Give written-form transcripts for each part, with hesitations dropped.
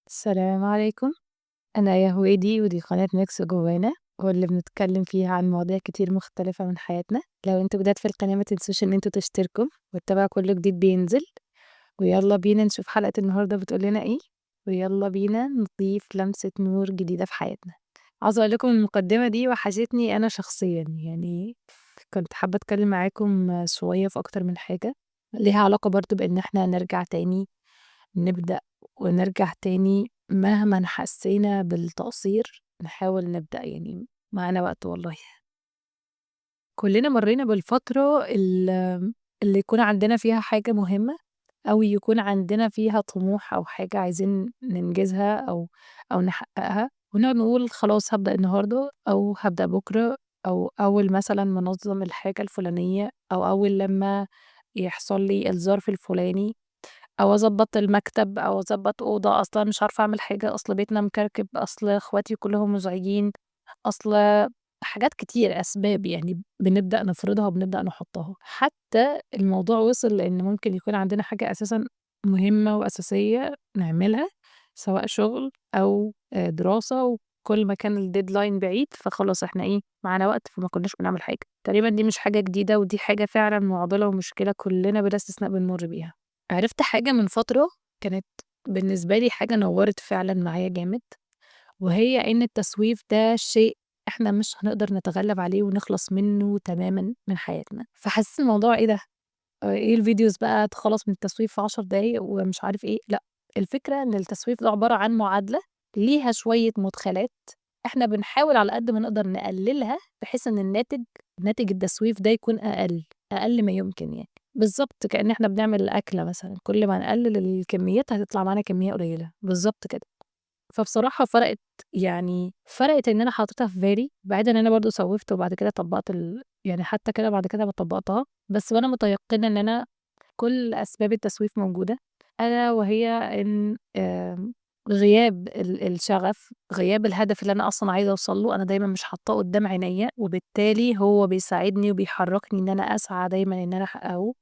السلام عليكم. أنا آية هويدي، ودي قناة ميكس جوانا، واللي بنتكلم فيها عن مواضيع كتير مختلفة من حياتنا. لو انتوا جداد في القناة ما تنسوش ان انتوا تشتركوا وتتابعوا كل جديد بينزل. ويلا بينا نشوف حلقة النهاردة بتقول لنا ايه، ويلا بينا نضيف لمسة نور جديدة في حياتنا. عاوزة اقول لكم المقدمة دي وحشتني انا شخصيا، كنت حابة اتكلم معاكم شوية في اكتر من حاجة ليها علاقة برضو بان احنا نرجع تاني نبدأ، ونرجع تاني مهما حسينا بالتقصير نحاول نبدأ، معانا وقت والله. كلنا مرينا بالفترة اللي يكون عندنا فيها حاجة مهمة، أو يكون عندنا فيها طموح أو حاجة عايزين ننجزها أو نحققها، ونقعد نقول خلاص هبدأ النهاردة أو هبدأ بكرة، أو أول مثلا ما أنظم الحاجة الفلانية، أو أول لما يحصل لي الظرف الفلاني، أو أظبط المكتب، أو أظبط أوضة، أصلا مش عارفة أعمل حاجة، أصل بيتنا مكركب، أصل إخواتي كلهم مزعجين، أصل حاجات كتير، أسباب بنبدأ نفرضها وبنبدأ نحطها. حتى الموضوع وصل لأن ممكن يكون عندنا حاجة أساساً مهمة وأساسية نعملها، سواء شغل أو دراسة، وكل ما كان ال deadline بعيد فخلاص احنا معانا وقت، فما كناش بنعمل حاجة. تقريباً دي مش حاجة جديدة، ودي حاجة فعلاً معضلة ومشكلة كلنا بلا استثناء بنمر بيها. عرفت حاجة من فترة كانت بالنسبة لي حاجة نورت فعلاً معايا جامد، وهي إن التسويف ده شيء إحنا مش هنقدر نتغلب عليه ونخلص منه تماماً من حياتنا. فحسيت الموضوع إيه ده؟ إيه ال videos بقى تخلص من التسويف في 10 دقايق ومش عارف إيه؟ لا، الفكرة إن التسويف ده عبارة عن معادلة ليها شوية مدخلات إحنا بنحاول على قد ما نقدر نقللها بحيث إن ناتج التسويف ده يكون أقل ما يمكن. بالظبط كأن إحنا بنعمل أكلة مثلاً، كل ما نقلل الكميات هتطلع معانا كمية قليلة بالظبط كده. فبصراحة فرقت إن أنا حاططها في بالي، بعيداً إن أنا برضو سوفت وبعد كده طبقت يعني حتى كده بعد كده بطبقتها، بس وأنا متيقنة إن أنا كل أسباب التسويف موجودة، ألا وهي إن، غياب الشغف، غياب الهدف اللي أنا أصلاً عايزة أوصل له، أنا دايماً مش حاطاه قدام عينيا، وبالتالي هو بيساعدني وبيحركني إن أنا أسعى دايماً إن أنا أحققه،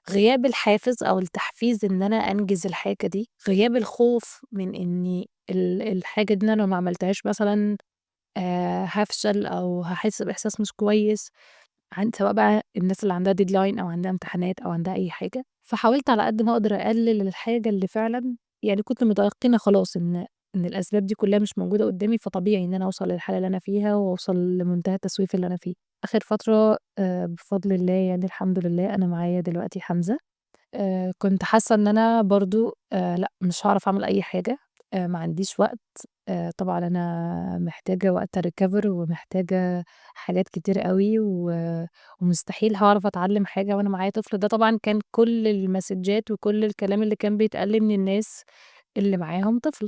غياب الحافز أو التحفيز إن أنا أنجز الحاجة دي، غياب الخوف من إني الحاجة دي أنا لو ما عملتهاش مثلاً، هفشل أو هحس بإحساس مش كويس، سواء بقى الناس اللي عندها deadline أو عندها امتحانات أو عندها أي حاجة. فحاولت على قد ما أقدر أقلل الحاجة اللي فعلاً كنت متيقنة خلاص إن الأسباب دي كلها مش موجودة قدامي، فطبيعي إن أنا أوصل للحالة اللي أنا فيها وأوصل لمنتهى التسويف اللي أنا فيه. آخر فترة، بفضل الله الحمد لله أنا معايا دلوقتي حمزة. كنت حاسة إن أنا برضو، لأ مش هعرف أعمل أي حاجة، ما عنديش وقت، طبعاً أنا محتاجة وقت ريكفر ومحتاجة حاجات كتير قوي، ومستحيل هعرف أتعلم حاجة وأنا معايا طفل. ده طبعاً كان كل المسجات وكل الكلام اللي كان بيتقال من الناس اللي معاهم طفل.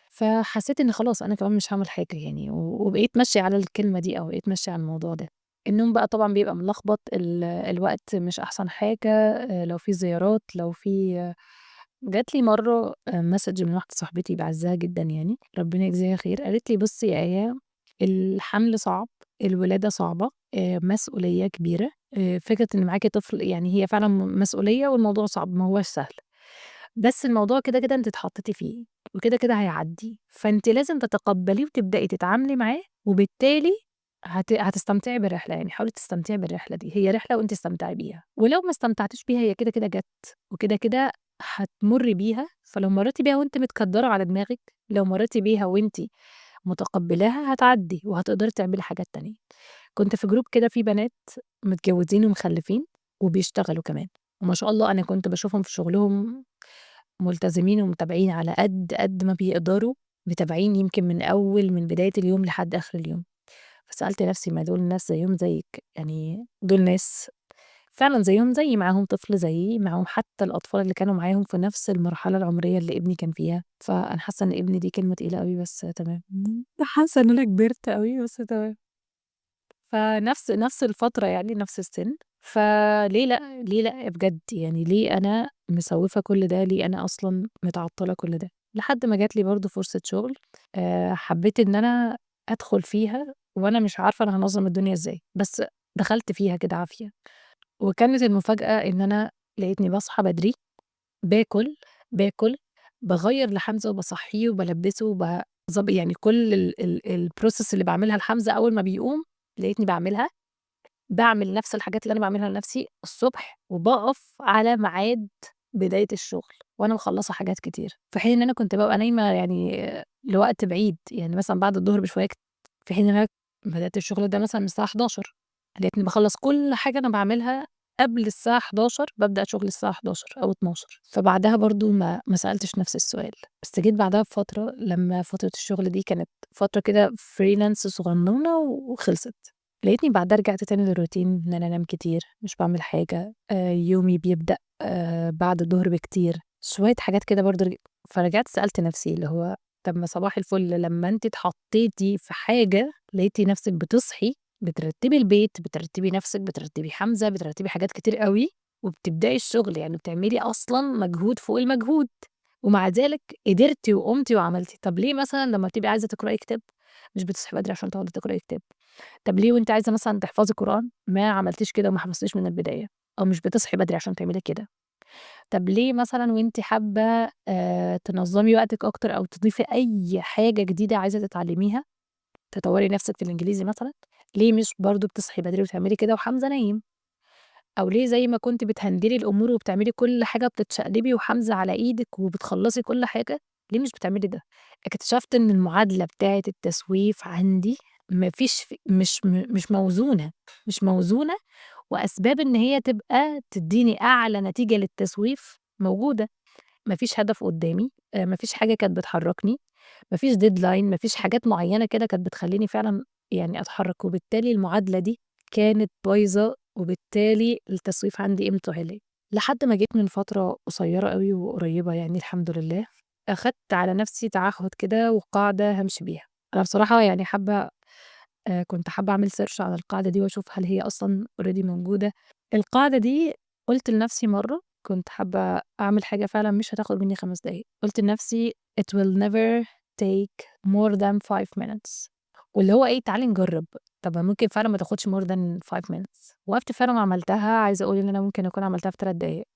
فحسيت إن خلاص أنا كمان مش هعمل حاجة وبقيت ماشية على الكلمة دي أو بقيت ماشية على الموضوع ده. النوم بقى طبعاً بيبقى ملخبط، الوقت مش أحسن حاجة، لو في زيارات، لو في جات لي مرة مسج من واحدة صاحبتي بعزها جداً ربنا يجزيها خير، قالت لي بصي يا آية، الحمل صعب، الولادة صعبة، مسؤولية كبيرة، فكرة إن معاكي طفل هي فعلاً مسؤولية والموضوع صعب ما هوش سهل، بس الموضوع كده كده انت اتحطيتي فيه وكده كده هيعدي، فانت لازم تتقبليه وتبدأي تتعاملي معاه، وبالتالي هتستمتعي بالرحلة. حاولي تستمتعي بالرحلة دي، هي رحلة وانت استمتعي بيها، ولو ما استمتعتيش بيها هي كده كده جت وكده كده هتمر بيها، فلو مريتي بيها وانت متكدرة على دماغك، لو مريتي بيها وانت متقبلاها هتعدي وهتقدري تعملي حاجات تانية. كنت في جروب كده في بنات متجوزين ومخلفين وبيشتغلوا كمان، وما شاء الله أنا كنت بشوفهم في شغلهم ملتزمين ومتابعين على قد ما بيقدروا، متابعين يمكن من بداية اليوم لحد آخر اليوم. فسألت نفسي ما دول ناس زيهم زيك، دول ناس فعلاً زيهم زيي، معاهم طفل زيي، معاهم حتى الأطفال اللي كانوا معاهم في نفس المرحلة العمرية اللي ابني كان فيها. فأنا حاسة إن ابني دي كلمة تقيلة قوي بس تمام، حاسة إن أنا كبرت قوي بس تمام. فنفس الفترة نفس السن. فليه لأ، ليه لأ بجد، ليه أنا مسوفة كل ده، ليه أنا أصلاً متعطلة كل ده؟ لحد ما جات لي برضو فرصة شغل، حبيت إن أنا أدخل فيها وأنا مش عارفة أنا هنظم الدنيا إزاي، بس دخلت فيها كده عافية. وكانت المفاجأة إن أنا لقيتني بصحى بدري، باكل، باغيّر لحمزة وباصحّيه وبالبّسه يعني كل ال الprocess اللي باعملها لحمزة أول ما بيقوم لقيتني باعملها، باعمل نفس الحاجات اللي أنا باعملها لنفسي الصبح، وباقف على ميعاد بداية الشغل وأنا مخلّصة حاجات كتير، في حين إن أنا كنت بابقى نايمة يعني لوقت بعيد، يعني مثلًا بعد الضهر بشوية، في حين إن أنا بدأت الشغل ده مثلًا من الساعة 11:00، لقيتني باخلّص كل حاجة أنا باعملها قبل الساعة 11:00، بابدأ شغل الساعة 11:00 أو 12:00. فبعدها برضه ما سألتش نفسي السؤال، بس جيت بعدها بفترة لما فترة الشغل دي كانت فترة كده freelance صغنونة وخلصت، لقيتني بعدها رجعت تاني للروتين إن أنا أنام كتير، مش بعمل حاجة، يومي بيبدأ بعد الظهر بكتير، شوية حاجات كده برضه. فرجعت سألت نفسي اللي هو طب ما صباح الفل لما انت اتحطيتي في حاجة لقيتي نفسك بتصحي بترتبي البيت، بترتبي نفسك، بترتبي حمزة، بترتبي حاجات كتير قوي، وبتبدأي الشغل، يعني بتعملي أصلاً مجهود فوق المجهود، ومع ذلك قدرتي وقمتي وعملتي. طب ليه مثلاً لما بتبقي عايزة تقرأي كتاب مش بتصحي بدري عشان تقعدي تقرأي كتاب؟ طب ليه وانت عايزة مثلاً تحفظي قرآن ما عملتيش كده وما حفظتيش من البداية، أو مش بتصحي بدري عشان تعملي كده؟ طب ليه مثلاً وانت حابة تنظمي وقتك أكتر أو تضيفي أي حاجة جديدة عايزة تتعلميها، تطوري نفسك في الإنجليزي مثلاً، ليه مش برضو بتصحي بدري وتعملي كده وحمزة نايم؟ أو ليه زي ما كنت بتهندلي الأمور وبتعملي كل حاجة بتتشقلبي وحمزة على إيدك وبتخلصي كل حاجة، ليه مش بتعملي ده؟ اكتشفت إن المعادلة بتاعة التسويف عندي مفيش في، مش موزونة، مش موزونة، وأسباب إن هي تبقى تديني أعلى نتيجة للتسويف موجودة. مفيش هدف قدامي، مفيش حاجة كانت بتحركني، مفيش deadline، مفيش حاجات معينة كده كانت بتخليني فعلا أتحرك، وبالتالي المعادلة دي كانت بايظة، وبالتالي التسويف عندي قيمته عالية. لحد ما جيت من فترة قصيرة قوي وقريبة الحمد لله، أخدت على نفسي تعهد كده وقاعدة همشي بيها. أنا بصراحة كنت حابة أعمل search على القاعدة دي وأشوف هل هي أصلاً already موجودة. القاعدة دي قلت لنفسي مرة كنت حابة أعمل حاجة فعلاً مش هتاخد مني 5 دقايق، قلت لنفسي it will never take more than 5 minutes، واللي هو إيه تعالي نجرب، طب ممكن فعلاً ما تاخدش more than 5 minutes. وقفت فعلاً وعملتها، عايزة أقول إن أنا ممكن أكون عملتها في 3 دقايق.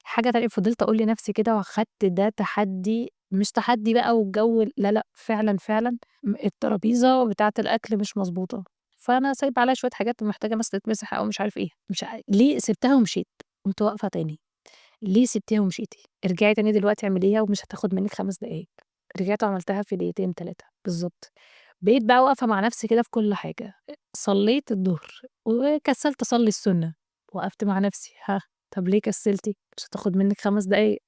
حاجة تانية فضلت أقول لنفسي كده، وأخدت ده تحدي، مش تحدي بقى والجو، لا لا فعلاً فعلاً الترابيزة بتاعة الأكل مش مظبوطة، فأنا سايبة عليها شوية حاجات محتاجة مثلاً تتمسح أو مش عارف إيه، مش ليه سبتها ومشيت، قمت واقفة تاني، ليه سبتيها ومشيتي؟ ارجعي تاني دلوقتي اعمليها ومش هتاخد منك 5 دقايق. رجعت وعملتها في دقيقتين 3 بالظبط. بقيت بقى واقفة مع نفسي كده في كل حاجة. صليت الظهر وكسلت أصلي السنة، وقفت مع نفسي، ها طب ليه كسلتي؟ مش هتاخد منك 5 دقايق.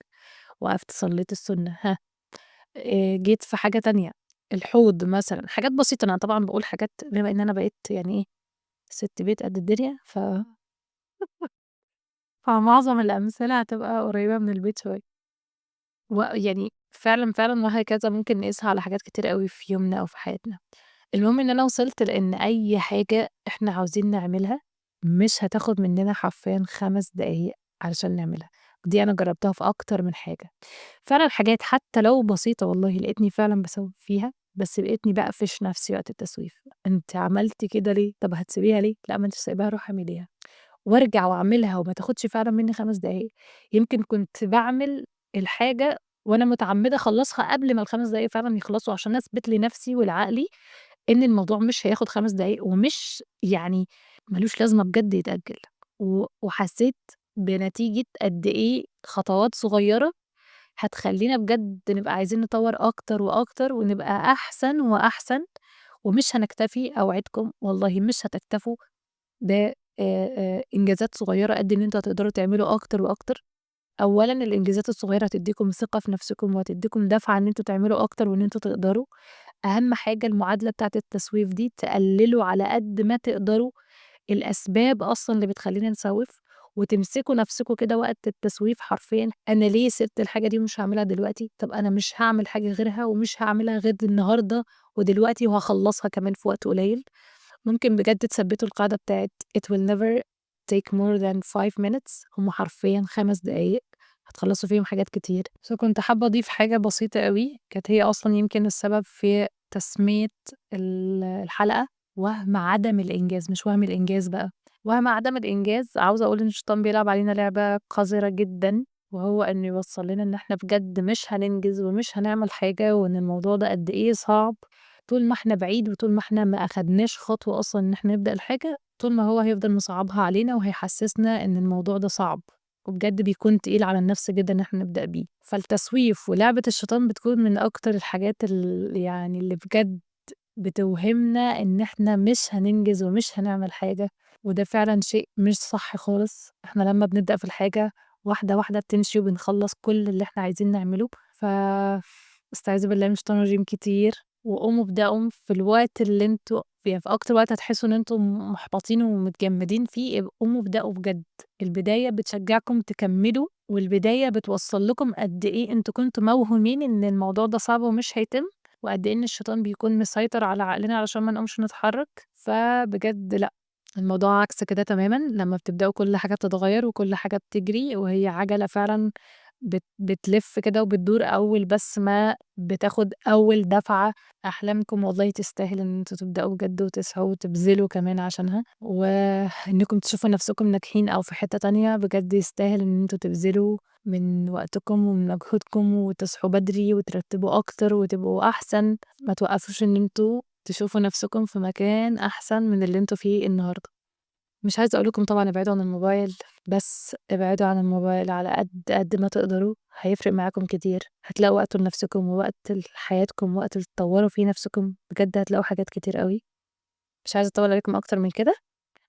وقفت صليت السنة، ها جيت في حاجة تانية، الحوض مثلا، حاجات بسيطة. أنا طبعا بقول حاجات بما إن أنا بقيت ست بيت قد الدنيا، فمعظم الأمثلة هتبقى قريبة من البيت شوية، فعلا فعلا وهكذا ممكن نقيسها على حاجات كتير قوي في يومنا أو في حياتنا. المهم إن أنا وصلت لإن أي حاجة إحنا عاوزين نعملها مش هتاخد مننا حرفيا 5 دقايق علشان نعملها. دي أنا جربتها في أكتر من حاجة فعلا، حاجات حتى لو بسيطة والله لقيتني فعلا بسوف فيها، بس لقيتني بقفش نفسي وقت التسويف. انت عملتي كده ليه؟ طب هتسيبيها ليه؟ لا ما انت سايباها، روحي اعمليها. وارجع واعملها وما تاخدش فعلا مني 5 دقايق. يمكن كنت بعمل الحاجة وانا متعمدة اخلصها قبل ما ال5 دقايق فعلا يخلصوا، عشان اثبت لنفسي ولعقلي ان الموضوع مش هياخد 5 دقايق ومش ملوش لازمة بجد يتأجل. وحسيت بنتيجة قد ايه خطوات صغيرة هتخلينا بجد نبقى عايزين نطور أكتر وأكتر ونبقى أحسن وأحسن، ومش هنكتفي. أوعدكم والله مش هتكتفوا ب، إنجازات صغيرة قد إن انتوا هتقدروا تعملوا أكتر وأكتر. أولاً الإنجازات الصغيرة هتديكم ثقة في نفسكم وهتديكم دفعة إن انتوا تعملوا أكتر وإن انتوا تقدروا. أهم حاجة المعادلة بتاعت التسويف دي تقللوا على قد ما تقدروا الأسباب أصلاً اللي بتخلينا نسوف، وتمسكوا نفسكم كده وقت التسويف حرفياً. أنا ليه سبت الحاجة دي ومش هعملها دلوقتي؟ طب أنا مش هعمل حاجة غيرها ومش هعملها غير النهاردة ودلوقتي، وهخلصها كمان في وقت قليل. ممكن بجد تثبتوا القاعدة بتاعت it will never take more than 5 minutes، هم حرفياً 5 دقايق هتخلصوا فيهم حاجات كتير. كنت حابة أضيف حاجة بسيطة قوي كانت هي أصلاً يمكن السبب في تسمية الحلقة، وهم عدم الإنجاز. مش وهم الإنجاز بقى، وهم عدم الإنجاز. عاوزة أقول إن الشيطان بيلعب علينا لعبة قذرة جداً. وهو إنه يوصل لنا إن إحنا بجد مش هننجز ومش هنعمل حاجة، وإن الموضوع ده قد إيه صعب. طول ما إحنا بعيد وطول ما إحنا ما أخدناش خطوة أصلاً إن إحنا نبدأ الحاجة، طول ما هو هيفضل مصعبها علينا وهيحسسنا إن الموضوع ده صعب، وبجد بيكون تقيل على النفس جداً إن إحنا نبدأ بيه. فالتسويف ولعبة الشيطان بتكون من أكتر الحاجات اللي بجد بتوهمنا إن إحنا مش هننجز ومش هنعمل حاجة، وده فعلاً شيء مش صح خالص. إحنا لما بنبدأ في الحاجة واحدة واحدة بتمشي وبنخلص كل اللي إحنا عايزين نعمله. ف استعيذوا بالله من الشيطان الرجيم كتير، وقوموا ابدأوا في الوقت اللي انتوا يعني في أكتر وقت هتحسوا إن انتوا محبطين ومتجمدين فيه، قوموا ابدأوا بجد. البداية بتشجعكم تكملوا، والبداية بتوصل لكم قد إيه انتوا كنتوا موهومين إن الموضوع ده صعب ومش هيتم، وقد إيه إن الشيطان بيكون مسيطر على عقلنا علشان ما نقومش نتحرك. فبجد لأ، الموضوع عكس كده تماما. لما بتبدأوا كل حاجة بتتغير وكل حاجة بتجري، وهي عجلة فعلا بتلف كده وبتدور أول بس ما بتاخد أول دفعة. أحلامكم والله تستاهل إن انتوا تبدأوا بجد وتسعوا وتبذلوا كمان عشانها، وإنكم تشوفوا نفسكم ناجحين أو في حتة تانية بجد يستاهل إن انتوا تبذلوا من وقتكم ومن مجهودكم، وتصحوا بدري وترتبوا أكتر وتبقوا أحسن. ما توقفوش إن انتوا تشوفوا نفسكم في مكان أحسن من اللي انتوا فيه النهاردة. مش عايزة أقول لكم طبعاً ابعدوا عن الموبايل، بس ابعدوا عن الموبايل على قد ما تقدروا، هيفرق معاكم كتير. هتلاقوا وقت لنفسكم ووقت لحياتكم ووقت تطوروا فيه نفسكم، بجد هتلاقوا حاجات كتير قوي. مش عايزة أطول عليكم أكتر من كده،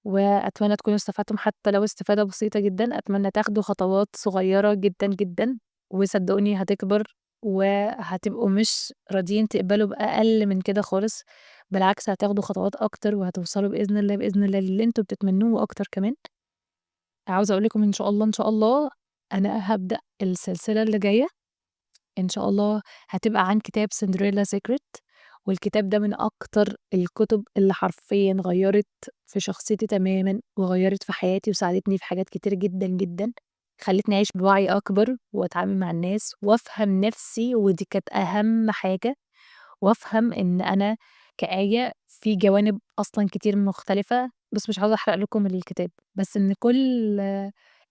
وأتمنى تكونوا استفدتم حتى لو استفادة بسيطة جداً. أتمنى تاخدوا خطوات صغيرة جداً جداً، وصدقوني هتكبر وهتبقوا مش راضيين تقبلوا بأقل من كده خالص، بالعكس هتاخدوا خطوات أكتر وهتوصلوا بإذن الله بإذن الله للي انتوا بتتمنوه وأكتر كمان. عاوزة أقول لكم إن شاء الله إن شاء الله أنا هبدأ السلسلة اللي جاية إن شاء الله هتبقى عن كتاب Cinderella Secret، والكتاب ده من أكتر الكتب اللي حرفياً غيرت في شخصيتي تماماً وغيرت في حياتي وساعدتني في حاجات كتير جداً جداً، خلتني أعيش بوعي أكبر وأتعامل مع الناس وأفهم نفسي، ودي كانت أهم حاجة، وأفهم إن أنا كآية في جوانب أصلاً كتير مختلفة، بس مش عاوزة أحرق لكم الكتاب، بس إن كل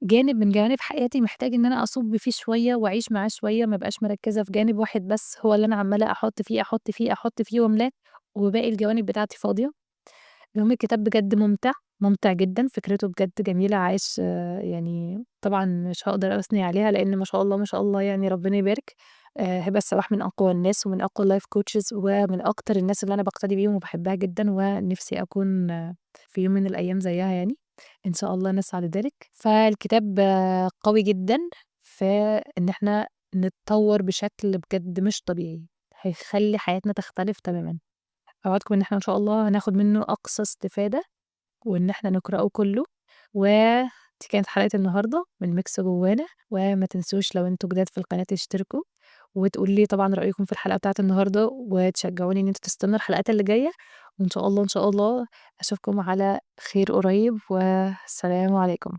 جانب من جوانب حياتي محتاج إن أنا أصب فيه شوية وأعيش معاه شوية، ما بقاش مركزة في جانب واحد بس هو اللي أنا عمالة أحط فيه أحط فيه أحط فيه وأملاه، وباقي الجوانب بتاعتي فاضية. المهم الكتاب بجد ممتع، ممتع جدا، فكرته بجد جميلة، عايش طبعا مش هقدر أثني عليها لأن ما شاء الله ما شاء الله ربنا يبارك. هبة السواح من أقوى الناس ومن أقوى ال life coaches ومن أكتر الناس اللي أنا بقتدي بيهم وبحبها جدا، ونفسي أكون في يوم من الأيام زيها، إن شاء الله نسعى لذلك. فالكتاب قوي جدا في إن إحنا نتطور بشكل بجد مش طبيعي، هيخلي حياتنا تختلف تماما. أوعدكم إن إحنا إن شاء الله هناخد منه أقصى استفادة وإن إحنا نقرأه كله. ودي كانت حلقة النهاردة من ميكس جوانا، وما تنسوش لو انتوا جداد في القناة تشتركوا وتقولوا لي طبعا رأيكم في الحلقة بتاعت النهاردة، وتشجعوني إن انتوا تستنوا الحلقات اللي جاية، وإن شاء الله إن شاء الله أشوفكم على خير قريب، والسلام عليكم.